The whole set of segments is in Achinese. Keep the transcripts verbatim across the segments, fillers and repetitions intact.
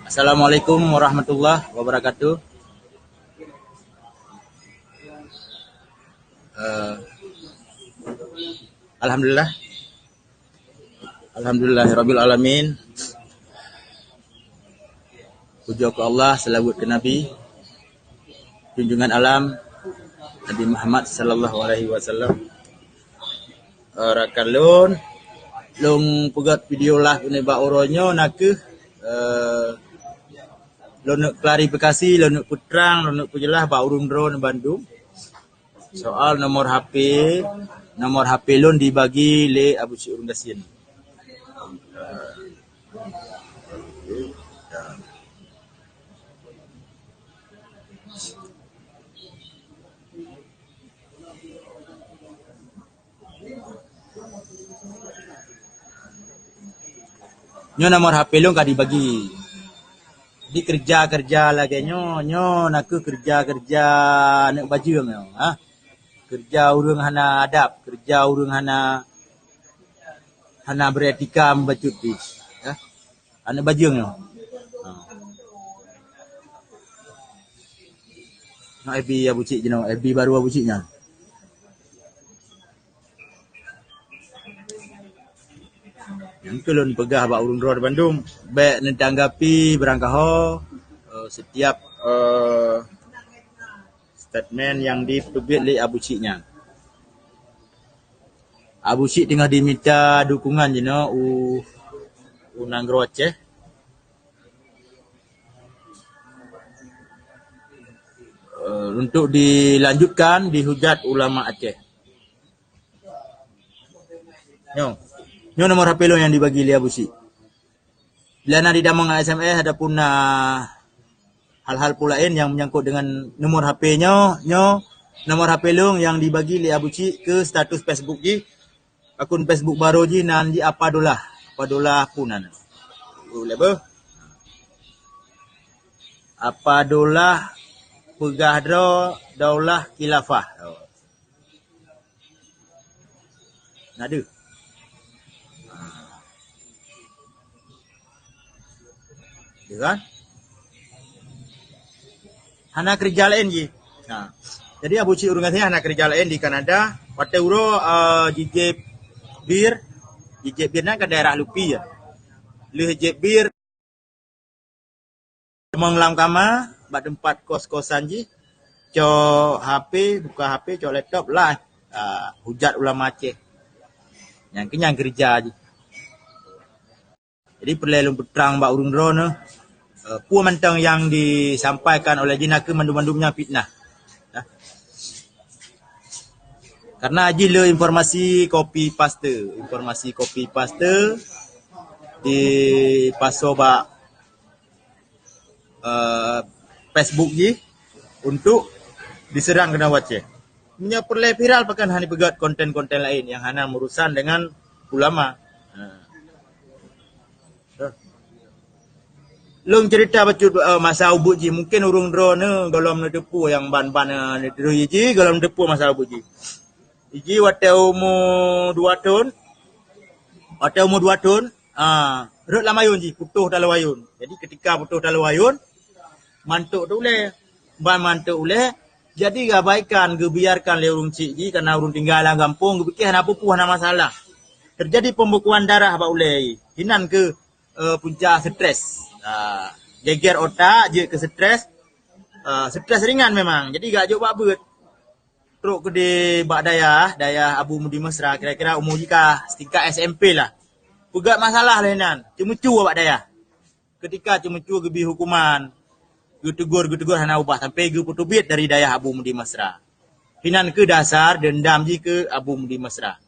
Assalamualaikum warahmatullahi wabarakatuh. Eh, Alhamdulillah. Alhamdulillahirabbil alamin. Pujoe keu Allah, seulaweuet keu Nabi, junjungan alam, Nabi Muhammad sallallahu alaihi wasallam. Eh, rakan lôn, lôn peugöt video live nibak uroe nyoe nakeuh, eh, lôn neuk klarifikasi, lôn neuk peutrang, lôn neuk peujeulaih bak ureuëng droeneuh bandum. Soal nomor H P, nomor H P lôn dibagi lé Abu Syik ureuëng gasien. Nyoe nomor H P lôn ka dibagi. Di keureuja-keureuja lagée nyoe, nyoe nakeuh keureuja-keureuja aneuëk bajeueng nyoe, ha. Keureuja ureuëng hana adab, keureuja ureuëng hana, hana beretika bacut pih, ha. Aneuëk bajeueng nyoe. Ha. Nyoe F B Abu Syik jinoe, F B baru Abu Syik nyan. Nyang keu lôn peugah bak ureuëng droe bandum, bék neutanggapi beurangkaho, eh, setiap, eh, statement nyang dipeuteubiet lé Abu Syik nyan. Abu Syik teungoh dimita dukungan jinoe u, u nanggroe Aceh, eh, untuk dilanjutkan dihujat ulama Aceh. Nyoe. Nyoe nomor H P lôn nyang dibagi lé Abu Syik. Bila na didamong S M S ataupun na hal-hal peue laén nyang menyangkut dengan nomor H P nyoe, nyoe nomor H P lôn nyang dibagi lé Abu Syik keu status Facebook jih, akun Facebook baru jih nan jih Apadolah. Apadolah peue nan? Ulée beuh. Apadolah peugah droe daulah khilafah. Na deuh. Deuh kan? Hana keureuja laén jih. Nah. Jadi Abu Syik ureuëng gasien hana keureuja laén di Kanada. Watée uroe, eh, jijép bir, jijép bir nan ka daerah Lupi ya. Lheueh jép bir, teumong lam kama, bak teumpat kos-kosan jih, cok H P, buka H P, cok laptop, live, ah, hujat ulama Aceh. Nyang keu nyang keureuja jih. Jadi peureulée lôn peutrang bak ureuëng droeneuh, eh, peue mantong nyang disampaikan oleh jih nakeuh mandum-mandum nyan fitnah. Nah. Karena jih le informasi copy paste, informasi copy paste dipasoe bak, eh, Facebook jih untuk diserang keunoe Aceh. Meunyoe peureulée viral pakon hana peugét konten-konten laén nyang hana meurusan dengan ulama. Ha. Lôn cerita bacut, eh, masa ubeut jih, mungkin ureuëng droeneuh gohlom neuteupeue nyang ban-ban, eh, neuteupeue jih, gohlom neuteupeue masa ubeut jih. Jih watée umu dua thon, watée umu dua thon, ah, rhot lam ayôn jih, putôh taloe ayôn. Jadi ketika putôh taloe ayôn, mantok teuh ulée, ban mantok ulée, jadi geuabaikan, geubiarkan lé ureuëng chik jih karena ureuëng tinggai lam gampông, geupike hana peue-peue, hana masalah. Terjadi pembekuan darah bak ulée, inan keuh, eh, punca stres. Ah, geger otak, jeuet keu stres. Ah, stres ringan memang, jadi geujok bak beuet. Trok keudeh bak dayah, dayah Abu Mudi Mesra, kira-kira umu jih ka setingkat S M P lah. Peugét masalah lé nan, ceumeucue bak dayah. Ketika ceumeucue geubri hukuman, geutegur-geutegur hana ubah sampai geupeuteubiet dari dayah Abu Mudi Mesra. Inan keuh dasar deundam jih keu Abu Mudi Mesra.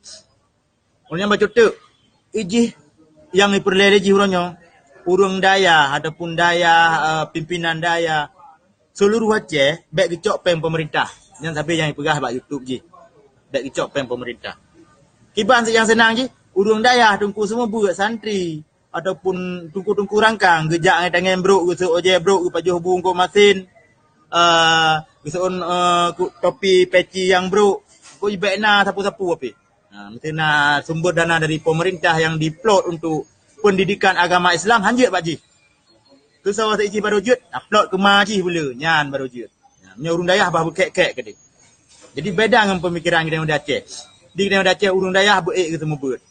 Ureuëng nyan bacut teuk, ijih nyang jipeureulée lé jih uroe nyoe, ureuëng dayah ataupun dayah, eh, pimpinan dayah seuluruh Aceh bék geucok péng peumeurintah. Nyan sabe nyang jipeugah bak YouTube jih, bék geucok péng peumeurintah. Kiban cit nyang seunang jih, ureuëng dayah teungku seumeubeuet santri ataupun teungku-teungku rangkang geujak ngon tangieng brok, geuseuôt ojée brok, geupajoh bu eungkôt masin, eh, geuseuôt, eh, ku-, topi peci nyang brok, kok jibék na sapeue-sapeue pih. Ha, meusti na sumber dana dari pemerintah yang diplot untuk pendidikan agama Islam, hanjeuet bak jih. Soe seuijih barô jeuet, upload keu ma jih bule, nyan barô jeuet. Nyoe ureuëng dayah bah beukék-kék keudeh. Jadi beda ngon peumikiran geutanyoe di Aceh. Di geutanyoe di Aceh ureuëng dayah beu-ék geuseumeubeuet.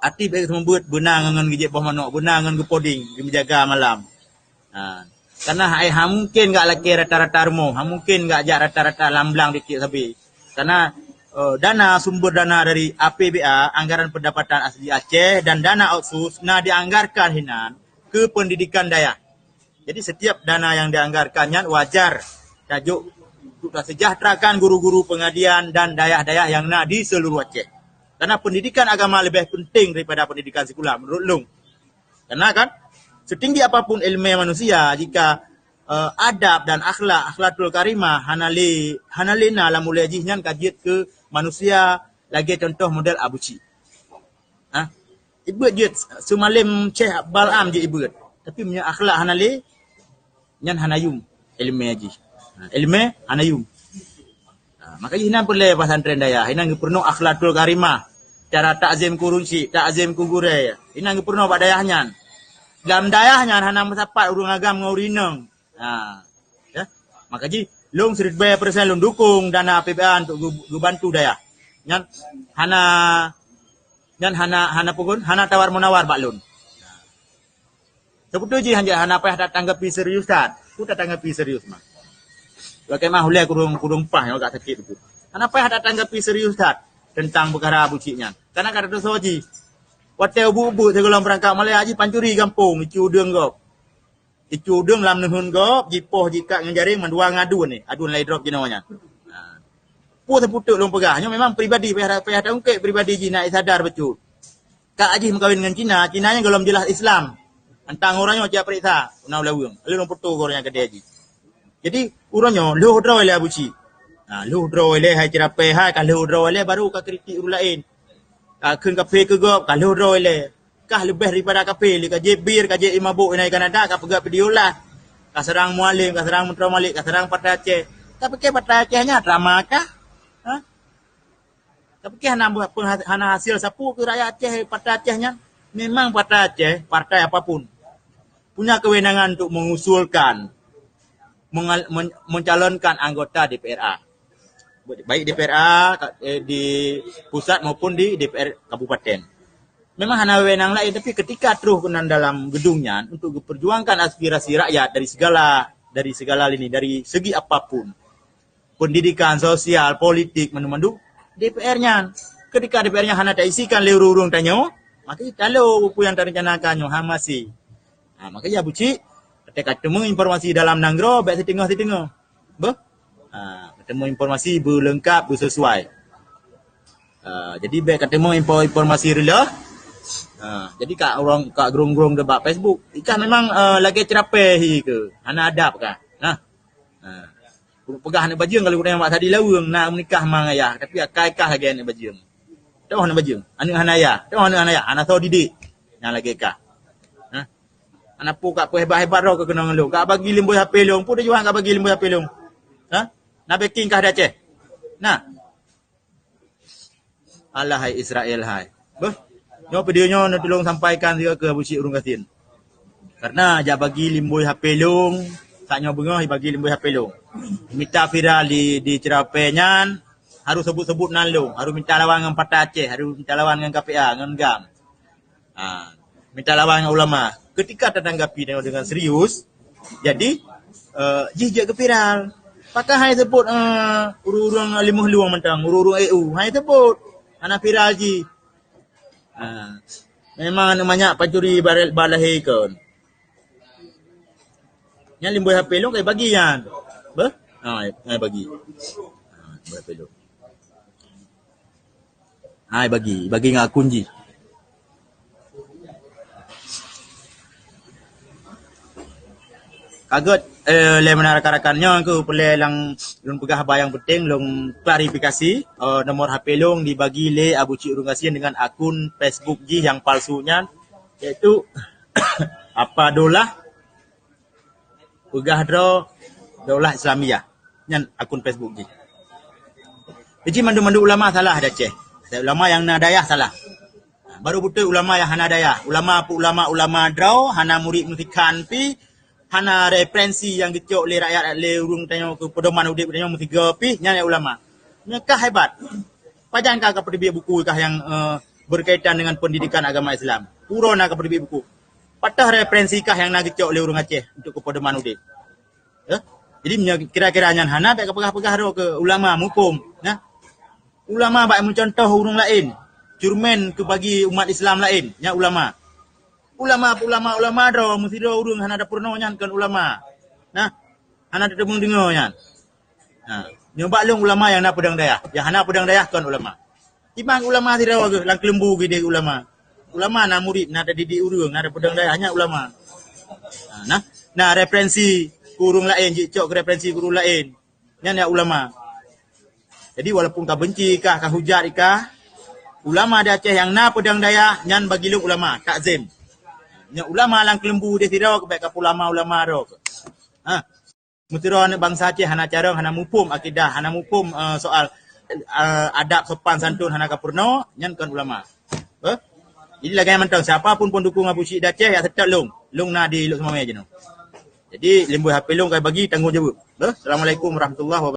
Arti beu-ék geuseumeubeuet beuna ngon, ngon geujép boh manok, beuna ngon geupoding, geumeujaga malam. Ha. Karena hai ha mungken gak lakée rata-rata rumoh, ha mungken gak jak rata-rata lam blang tieb-tieb sabe. Karena eh, dana, sumber dana dari A P B A, Anggaran Pendapatan Asli Aceh, dan dana otsus na dianggarkan hinan keu pendidikan dayah. Jadi setiap dana yang dianggarkan nyan wajar tajok untuk tasejahterakan guru-guru pengadian dan dayah-dayah yang na di seluruh Aceh. Karena pendidikan agama lebih penting daripada pendidikan sekular menurut lôn. Karena kan setinggi apapun ilmu manusia, jika eh, adab dan akhlak, akhlakul karimah hana le, hana lena lam ulée jih, nyan ka jeuet keu manusia lagée contoh model Abu Cik. Ha? Ibeuet jeuet seumalem Syekh Bal'am jeuet ibeuet. Tapi meunyoe akhlak hana le, nyan hana yum ilmu jih. Ha, ilmu hana yum. Ha, maka jih nan peureulée pesantren dayah, inan geupeurunoe akhlakul karimah, cara takzim keu ureuëng syik, takzim keu gurée. Inan geupeurunoe bak dayah nyan. Lam dayah nyan hana meusapat ureuëng agam ngon ureuëng inong. Ha, ya. Maka jih lôn siribée persen lôn dukung dana A P B A untuk geu- geubantu dayah. Nyan hana, nyan hana, hana peue kon, hana tawar menawar bak lôn. Sebetul jih hana, hana payah tatanggapi serius that. Ku tatanggapi serius mah. Lagée mah ulée kurung, kurung pah nyang agak sakit tu. Hana payah tatanggapi serius that tentang peukara Abu Cik nyan. Karena ka teusoe jih. Watée ubu-ubu sigohlom peurangkat malée jih pancuri gampông, icu udeueng gob. Icu udeueng lam neuheun gob, jipoh jikat ngon jaréng mandua ngon aduen ni. Aduen lai drop jinoe nyan. Ha. Peue teuputeuk lôn peugah, nyoe memang pribadi payah, payah taungkek pribadi jih nak sadar beutôi. Kak jih meukawen ngon Cina, Cina nyan gohlom jeulaih Islam. Antang uroe nyoe jak peuriksa, na ulaweueng. Lheueh lôn peutoe uroe nyan keudée jih. Jadi, uroe nyoe lheueh droe lé Abu Cik. Ha, lheueh droe lé hai ceurapée hai, ka lheueh droe lé baru ka kritik ureuëng laén. Ka kheun kafé keu gob, ka lheueh droe lé. Kah leubeh daripada kafé, lé ka jép bir, ka jép ié mabök inan Kanada, ka peugah video lah. Ka seurang Mualem, ka seurang Meuntro Malik, ka seurang Partai Aceh. Ka pike Partai Aceh nyan drama kah? Ha? Tapi keu hana buet pengha-, hana hasil sapeue keu rakyat Aceh, Partai Aceh nyan. Memang Partai Aceh, partai apapun, punya kewenangan untuk mengusulkan, mengal-, men-, mencalonkan anggota D P R A. Baik D P R A ka-, eh, di pusat maupun di D P R kabupaten. Memang hana wewenang lain, tapi ketika troh keunan dalam gedung nyan untuk memperjuangkan aspirasi rakyat dari segala, dari segala lini, dari segi apapun, pendidikan, sosial, politik, mandum-mandum D P R nyan. Ketika D P R nyan hana taisikan lé ureuëng-ureuëng tanyoe, maka talo peue nyang tarencanakan nyoe hana maséh. Ha, maka ya Abu Cik, ka teumeu informasi dalam nanggroe, bék siteungoh-siteungoh. Beuh? Ha, ka teumeu informasi beuleungkap, beusesuai. Ha, jadi bék ka teumeu info-, informasi reuloh. Ha, jadi ka ureuëng ka grong-grong debat Facebook. Ikah memang eh, lagée ceurapée hi ke, hana adab kah. Nah. Ha. Ureuëng peugah aneuk bajeueng kalau geutanyoe bak tadi laweueng na meunikah ma ngon ayah, tapi akai kah lagée aneuk bajeueng. Toh aneuk bajeueng, aneuk hana ayah, toh aneuk hana ayah, hana soe didik. Nyang lagée kah. Ha? Hana peue ka peuhebat-hebat droe keu keunong lôn. Ka bagi limboi H P lôn, peue tujuan ka bagi limboi H P lôn? Ha? Na backing kah di Aceh? Nah. Alah hai Israel hai. Beuh. Nyoe video nyoe neutulông sampaikan sigoe keu Abu Syik Ureuëng Gasien. Karena jak bagi limboi H P lông, saat nyoe beungoh bagi limboi H P lông. Mita viral di, di ceurapée nyan, harôh sebut-sebut nan lông, harôh mita lawan ngon Partai Aceh, harôh mita lawan ngon K P A, ngon GAM. Ha, minta lawan ngon ulama. Ketika tatanggapi dengan, dengan serius, jadi eh, jih jeuet keu viral. Pakon hai sebut eh, ureuëng-ureuëng limong lueng mantong, ureuëng-ureuëng A U, hai sebut. Hana viral jih. Ha. Memang aneuk manyak pancuri ba lahé kon. Nyan limboi H P lông kai bagi nyan. Beuh? Ha, hai bagi. Ha, limboi H P lông. Hai bagi, bagi ngon akun jih. Ka gét eh, lé meunan rakan-rakan nyoe keuh peureulée lam lôn peugah haba nyang penting, lôn klarifikasi eh, nomor H P lông dibagi lé Abu Cik Ureuëng Gasien dengan akun Facebook jih nyang palsu nyan, yaitu Apa Dolah Peugah Droe Daulah Islamiyah. Nyan akun Facebook jih. Jadi mandum-mandum ulama salah di Aceh. Ulama nyang na dayah salah. Baru beutôi ulama nyang hana dayah. Ulama peue ulama, ulama droe, hana murit meusikan pih, hana referensi nyang geucok lé rakyat, lé ureuëng tanyoe keu pedoman udeb tanyoe meusigoe pih, nyan ya ulama. Nyan kah hebat. Pajan kah ka peuteubiet buku kah nyang, eh, berkaitan dengan pendidikan agama Islam? Pura na ka peuteubiet buku. Patah referensi kah nyang na geucok lé ureuëng Aceh untuk keu pedoman udeb? Eh? Jadi meunyoe kira-kira nyan hana, bèk ka peugah-peugah droe keu ulama muphom. Nah, ulama bak meucuntoh ureuëng laén, ceureumen keu bagi umat Islam laén, nyan ulama. Ulama, ulama, ulama droe meusidroe ureuëng hana tapeurunoe, nyan kon ulama. Nah, hana tateumeung deungoe nyan. Ha, nyoe bak lôn ulama nyang na peudong dayah, nyang hana peudong dayah kon ulama. Iman ulama sidroe geuh lam keuleumbu geude ulama. Ulama na murit, na tadidik ureuëng, na peudong dayah, nyan ulama. Ha, nah, na referensi keu ureuëng laén, jicok keu referensi keu ureuëng laén. Nyan ya ulama. Jadi walaupun ka benci kah, ka hujat kah, ulama di Aceh nyang na peudong dayah, nyan bagi lôn ulama, takzim. Nyan ulama lam keuleumbu di sidroe, bèk ka ulama-ulama droe. Ha. Meusidroe aneuk bansa Aceh hana carông, hana muphom akidah, hana muphom, eh, soal, eh, adab sopan santun hana ka peurunoe, nyan kon ulama. Eh? Jadi lagèe nyan mantong, siapa pun pendukung Abu Syik di Aceh, ya seutôt lôn. Lôn na di Lhokseumawe jinoe. Jadi, limbôi H P lôn ka bagi tanggong jaweueb. Eh? Assalamualaikum warahmatullahi wabarakatuh.